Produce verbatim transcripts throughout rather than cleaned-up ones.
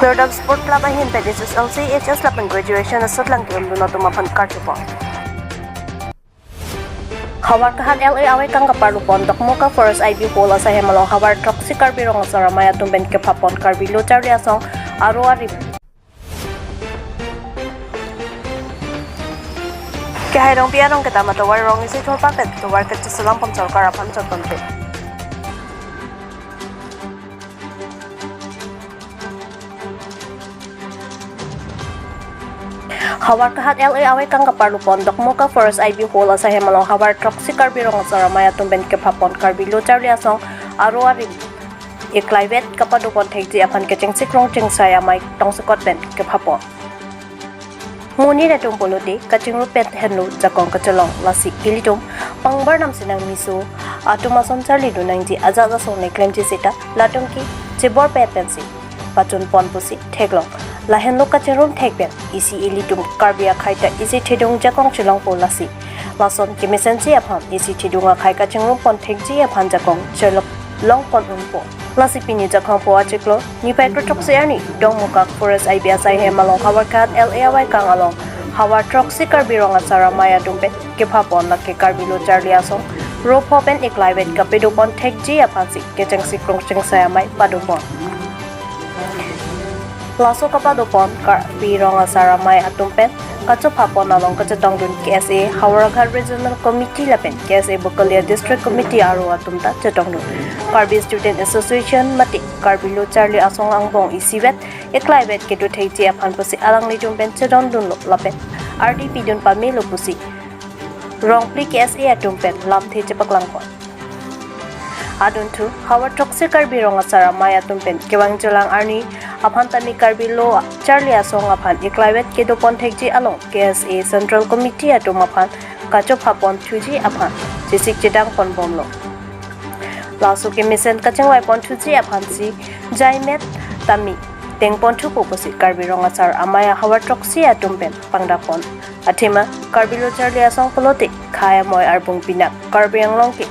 Perdam Sport Club ahin pen H S L C, H S lapen graduation asatlang ke-undun atum aphan karjupon. Howraghat L A awaikang kaparlupon Dokmoka Forest I B Hall asai hem along havar throksi Karbi Rong Asar Amei atum pen kephapon Karbi Lo Charli Asong aro arim. Kehai Rongpi arong ketama tovar rong isi thorpak pen tovar kecheselam pon sorkar aphan chotton pe. Howraghat L A awaikang kaparlupon Dokmoka Forest I B Hall asai hem along havar throksi Karbi Rong Asar Amei atum pen kephapon Karbi Lo Charli Asong aro arim eklaivet kapadopon thekji aphan kechengsi krongcheng sai amei tongsekot pen kephapon. Monit atum pulote kachingrum pen henlo jakong kachelong, lasi ilitum pangbar namsinang miso atum ason charli do nangji ajat asong ne klemji seta latum ke chebor pet pensi pachunpon pusi theklong. Lahenlo kachingrum thek pen isi ilitum Karbi akhei ta isi thedung jakong chelongpo, lasi lason kemesensi aphan isi thedung akhei kachingrumpon thekji aphan jakong chelongpon unpo. Lasi pini Jakhong po achiklo niphai kre throksi arni Dokmoka Forest I B asai hem along Howraghat L A awaikang along havar throksi Karbi Rong Asar Amei atum pen kephapon lake Karbi Lo Charli Asong ropho pen eklaivet kapadopon thekji aphansi kechengsi krongcheng sai amei padopon. Laso kapadopon Karbi Rong Asar Amei atum pen kachophapon along kachetongdun K S A Howraghat Regional Committee lapen K S A Bokolia District Committee aro atum ta chetongdun. Karbi Student Association mate Karbi Lo Charli Asong angbong isivet eklaivet kedo thekji aphan pusi alanglitum pen chedondunlo lapen ardi pidun pamelo pusi Rongphli K S A atum pen lamthe chepaklangpon. Adunthu havar throksi Karbi Rong Asar Amei atum pen kevangjilang arni aphan tame Karbi Lo Charli Asong aphan eklaivet kedopon thekji along K S A Central Committee atum aphan kachophapon thuji aphan chesik chedangpon bomlo. Laso kemesen kachingvaipon thuji aphansi jaimet tame dengpon thupo pusi Karbi Rong Asar Amei ahavar throksi atum pen pangdapon. Athema Karbi Lo Charli Asong pulote khei amoi arbung pinak Karbi Anglong ke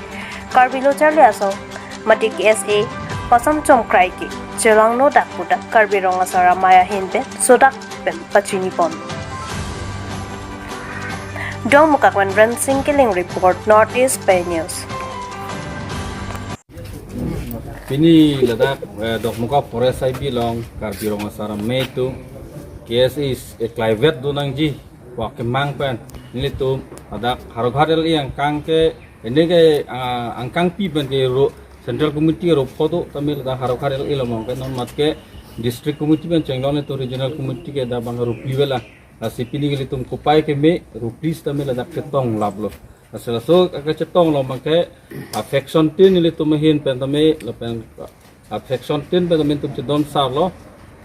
Karbi Lo Charli Asong mate K S A pasam chomkrai ke chelangno dak pu ta Karbi Rong Asar Amei ahin pen sodak pen pachinipon. Dokmoka pen Rensing Killing report, North East Pei News. Pini ladak, eh, Dokmoka Forest I B along Karbi Rong Asar Amei atum K S A eklaivet do nangji pu akemang pen nelitum ladak Howraghat L A angkang ke, ini ke, ah, angkangpi pen ke ro Central Committee ropho do tame ladak Howraghat L A along ke non mat ke District Committee pen chenglong, nelitum Regional Committee ke dak bang ropli vela. Lasi pini ke nelitum kopai keme ropli setame ladak chetong laplo. Lasi laso kachetong along bang ke a faction tin nelitum ahin pen tame lapen a faction tin pen tame nelitum chedon sarlo,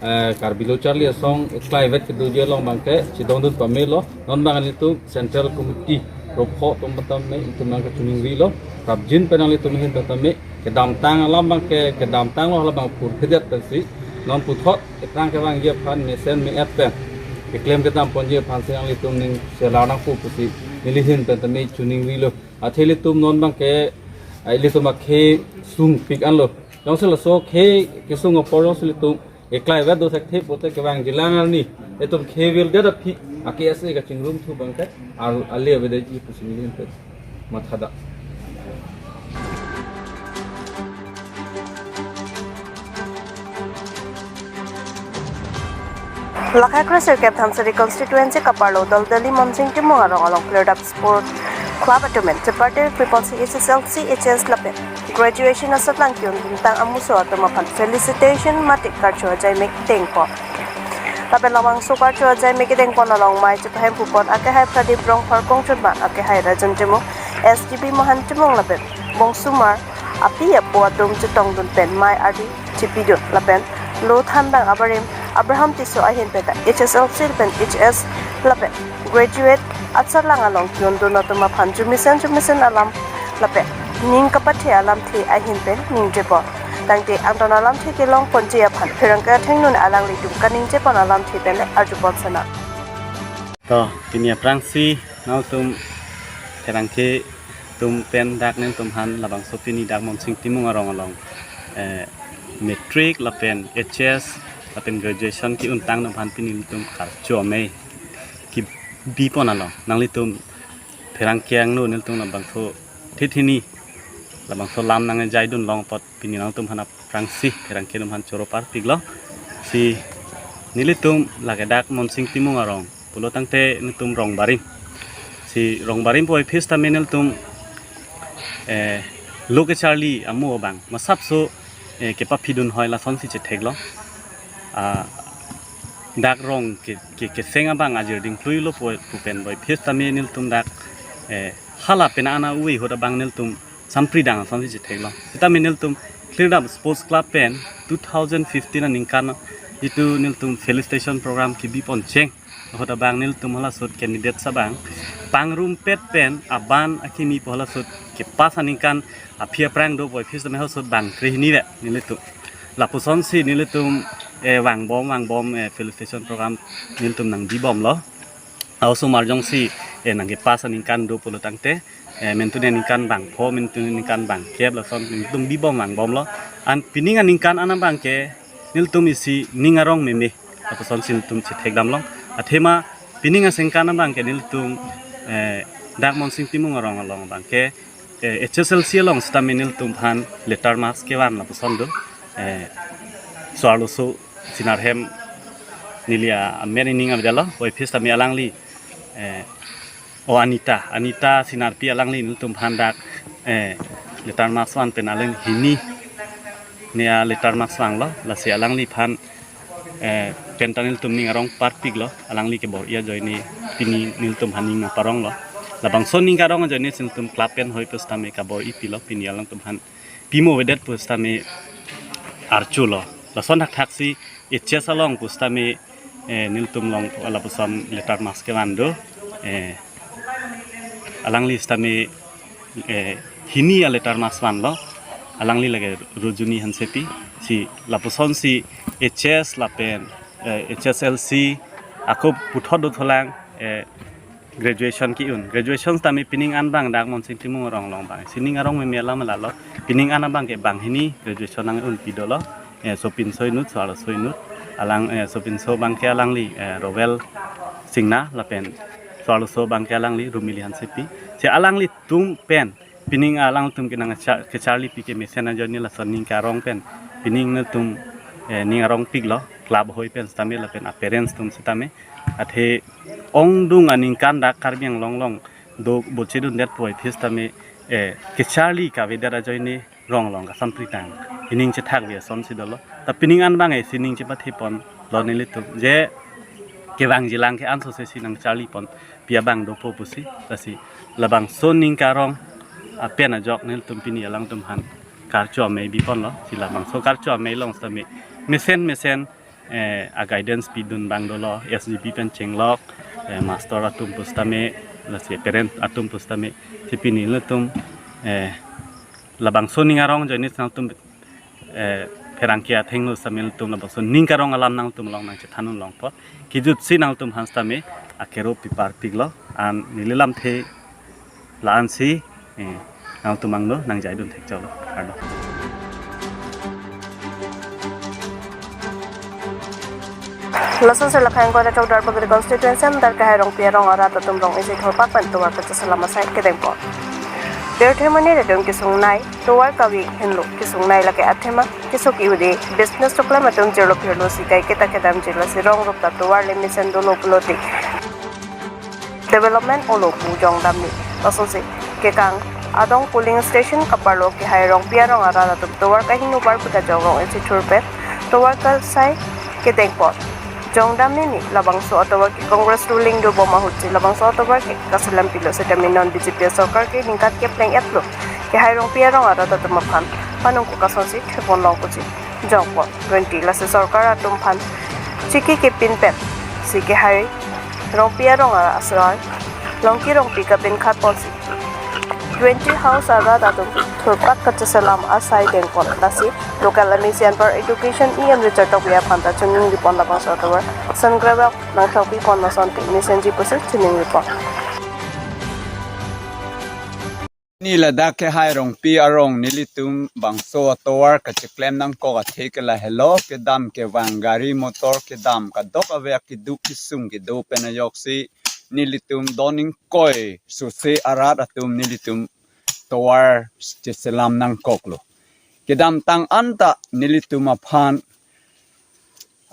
eh, Karbi Lo Charli Asong eklaivet kedoji along bang ke chedondun pamelo. Non bang nelitum Central Committee ropho atum tame nelitum bang ke chuningrilo. Prapjin pen nelitum ahin pen tame kedamtang alam bang ke kedamtanglo, hala bang purphedet pensi non puthot eprang kevangji aphan mesen me-et pen keklem kedamponji aphansi nanglitum ning selar nangpo pusi neli ahin pen tame chuningrilo. Athe ilitum non bang ke, ah, ilitum akhei sungpik anlo. Jongsi laso khei kesung apor jongsi ilitum eklaivet do thekthe pulote kevangjilang arni itum khei vildet aphi a K S A kachingrum thu bang ke al ale avedetji pusi neli ahin pen mathada. Lakha kre sirkep Dhansiri constituency kaparlo Daldali Monsing Timung arong along Perdam Sport Club atum pen Chepate People's H S L C, H S lapen graduation asatlang ke-undun tang amuso atum aphan felicitation mate karcho ajaimek dengpon. Lapen labangso karcho ajaimek kedengpon along mei chepahem pupon akehai Pradip Rongphar kongchunma, akehai Rajan Timung, S D B Mohan Timung lapen bongsomar api apo atum chetongdun pen mei ardi chepidun lapen lo thandang abarim Abraham Tisso ahin pen ta H S L C pen H S lapen graduate asatlang along ke-undun atum aphan jumisen jumisen alam lapen ning kapathe alamthe ahin pen ningjepon. Tangte angton alamthe kelongponji aphan pherangke athengnun alanglitum kaningjepon alamthe pen le arjupon sana. To, pini aphrangsi nangtum pherangke atum pen dak nangtum aphan labangso pini dak Monsing Timung arong along, eh, matric lapen H S lapen graduation ke-untang atum aphan pini nelitum karcho amei kebi pon along nanglitum pherangke angno nelitum labangso thithini labangso lam nangjaidun long apot pini nangtum aphan aphrangsi pherangke atum aphan choro parpiklo. Si nelitum lake dak Monsing Timung arong pulo tangte nelitum Rongbarim. Si Rongbarim puvoiphit tame nelitum eh, lo kecharli amo abang masapso eh, kepaphidun hoi lasonsi chetheklo. Ah, dak rong ke, ke, keseng abang ajir dingpluilo pu, pu pen voiphit tame nelitum dak eh, hala pena ana ui hot abang nelitum sampridang asonsi chetheklo. Sitame nelitum Khlirdap Sports Club pen two thousand fifteen aningkan jitu nelitum felicitation program kebi pon cheng ahut abang nelitum hala sut candidate abang pangrumpet pen aban akimi pu hala sut kepass aningkan aphi aphrang do voiphit tame hala sut bang krehini ve nelitum. Lapusonsi nelitum eh, vangbom vangbom eh, felicitation program nelitum nangbibomlo. Aosomar jongsi eh, nangkepass aningkan do pulo tangte eh, mentune aningkan bangpho, mentune aningkan bangkep lason nelitum bibom vangbomlo. An pining aningkan an abang ke nelitum isi ning arong meme lapusonsi nelitum chethekdamlong. Athema pining asengkan abang ke nelitum eh, dak Monsing Timung arong along abang ke eh, H S L C along sitame nelitum aphan letter marks kevan lapuson do. Eh, so-arloso Sinarhem neli amen ining avedetlo, voiphit tame alangli eh, o Anita, Anita Sinarpi alangli nelitum aphan dak eh, letter marks van pen alang hini ne a letter marks vanglo, lasi alangliphan eh, penta nelitum ning arong parpiklo, alangli kebor-i ajoine pini nelitum aphan ning nangparonglo. Labangso ning karong ajoine si nelitum club pen hoi pusitame kabor-i pilo, pini alangtum aphan pimo avedet pusitame archulo. Lason thakthaksi H S along pusitame eh, nelitum along lapuson letter marks kevan do. Eh, alangli sitame eh, hini a letter marks vanlo. Alangli lake Rojuni Hansepi. Si lapusonsi H S lapen eh, H S L C ako puthot dothulang eh, graduation ke-un. Graduation tame pining an abang dak Monsing Timung arong along bang. Si ning arong meme alam lalo. Pining an abang ke banghini graduation nang-un pidolo. Eh, sopinso inut, so-arloso inut. Alang eh, sopinso abang ke alangli eh, Rowel Singna lapen so-arloso abang ke alangli Rumili Hansepi. Si alanglitum pen pining alangtum ke nangcha-, kecharli pi kemesen ajoine lason ning karong pen pining nelitum eh, ning arongpiklo, club hoi pen sitame lapen a parents atum sitame. Athe ongdung aningkan dak Karbi Anglong along do bochedundet puvoiphit tame eh, kecharli kavedet ajoine rong along kasampritang ining chethakve asonsi dolo. Ta pining an abang eh, si ning chepathe ponlo nelitum je kevangjilang ke ansose si nangcharli pon pi abang dopo pusi. Lasi labangso ning karong apen ajok nelitum pini alangtum aphan karcho amei biponlo. Si labangso karcho amei along sitame mesen mesen eh, a guidance pidun abang dolo, S G B pen chenglok eh, master atum pusitame, lasi parent atum pusitame. Si pini nelitum eh, labangso ning arong ajoine si nangtum eh, pherangke athengno sitame nelitum labangso ning karong alam nangtum along nangchethandun long apot kejutsi nangtum aphan sitame akero piparpiklo. An neli lamthe la-ansi eh, nangtum angno nangjai dun thekchoklo. Kardom. Lason sir lakhang ko na chowdar pagri constituency amdar kehai Rongpi arong arat atum rong isi thorpak pen tovar kacheselam asai kedengpon. Pirthe mane redung kesungnei, tovar kave henlo kesungnei lake athema keso ke-ude business choklem atum jirlo phirlo si kai keta kedam jirlo si rong rup ta tovar le mesen dolo pulote development olo pu jongdamni. Lasonsi kekang adong polling station kaparlo kehai Rongpi arong arat atum tovar kahingno parpik ajok rong isi thurpet tovar kasai kedengpon. Jongdamnini labangso atovar ke Congress ruling dobom ahutsi labangso atovar ke kaselam pilo sitame non B J P sorkar ke ningkan kepleng etlo kehai Rongpi arong arat atum aphan panung ko kasonsi thepon long pusi jongpon. Twenty lasi sorkar atum aphan chiki kepin pen si kehai Rongpi arong arat asai Longki Rongpi kapin khat ponsi twenty house arat atum thurpak kacheselam asai dengpon. Lasi local M A C anpar education E M Richard Tokbi aphan ta chiningripon labangso atovar sangrebak nangthokpipon asonte mesenji pusi chiningripon. Ni ladak ke Hairongpi arong nelitum bangso atovar kacheklem nangkok athe ke lahelo, kedam kevang gari motor kedam kadokave akeduk kesung kedo pen ajoksi nelitum don ingkoi sose arat atum nelitum tovar cheselam nangkoklo. Kedamtang anta nelitum aphan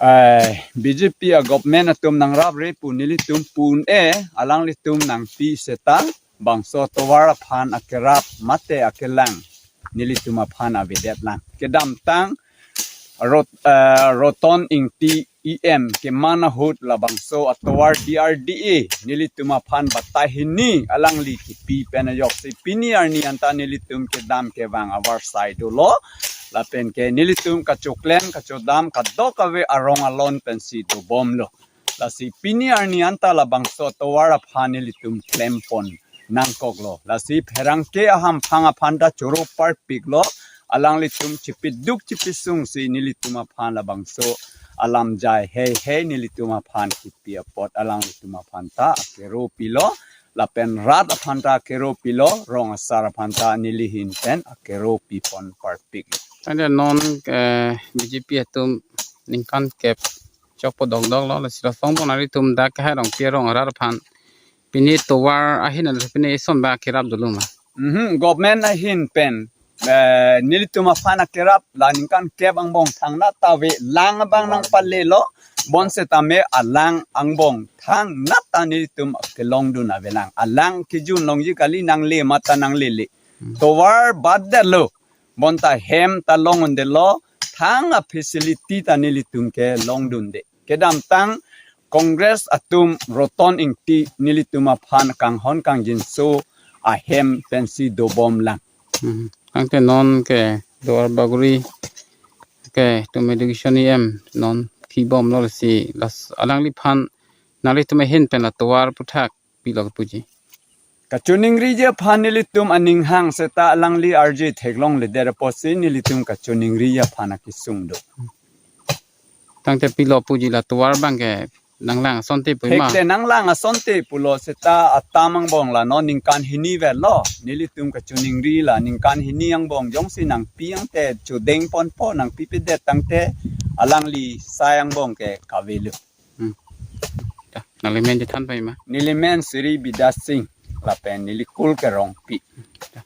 eh, B J P a government atum nangrapre pu nelitum pun-e, alanglitum nangpi seta bangso tovar aphan akerap mate akelang nelitum aphan avedetlang. Kedamtang Rot-, eh, Roton Ingti E M keman ahut labangso atovar D R D A nelitum aphan batai hini alangli kipi pen ajoksi pini arni anta nelitum kedam kevang avarsai dolo. Lapen ke nelitum kachoklem kachodam kadokave arong alon pensi dobomlo. Lasi pini arni anta labangso atovar aphan nelitum klempon nangkoklo. Lasi pherangke ahamphang aphan ta choro parpiklo. Alanglitum chipiduk chipisungsi nelitum aphan labangso alam jai hei hei nelitum aphan kipi apot alanglitum aphan ta akero pilo. Lapen rat aphan ta akero pilo, rong asar aphan ta neli ahin pen akero pipon parpiklo. Tangte non, eh, B J P atum ningkan kep chokpo dokdoklo, lasi lason bon nelitum dak ke Hairongpi arong arat aphan pini tovar ahin anta pini eson ba kerap dolo ma? Mhm, government ahin pen, eh, nelitum aphan akerap la ningkan kep angbong thangnat ta avelang abang nangpalelo, bonsetame alang angbong thangnat ta nelitum kelongdun avelang. Alang kejun longji kali, nangle mate nanglele. Hmm. Tovar badet lo, bonta hem ta long undelo, thang afacility ta nelitum kelongdunde. Kedamtang Congress atum Roton Ingti nelitum aphan kanghon kangjinso ahem pensi dobomlang. Hmm. Tangte non ke Duar Bagori ke tum education E M non pibomlo, lasi las alangliphan nanglitum ahin pen la tovar aphuthak pilo puji? Kachoningriji aphan nelitum aning hang seta alangli arje theklongledet apotsi nelitum kachoningriji aphan akesung do. Tangte pilo puji la tovar abang ke nanglang asonte pu ma? Thekte nanglang asonte pulo seta atam angbong la non ningkan hini velo. Nelitum kachoningri la ningkan hini angbong jongsi nangpi angte chodeng ponpo, nangpipedet tangte alangli sai angbong ke kavelo. Hmm. Ya, nangli men chethan pai ma? Neli men Sri Bidyasing lapen neli kul ke Rongpi. Ya.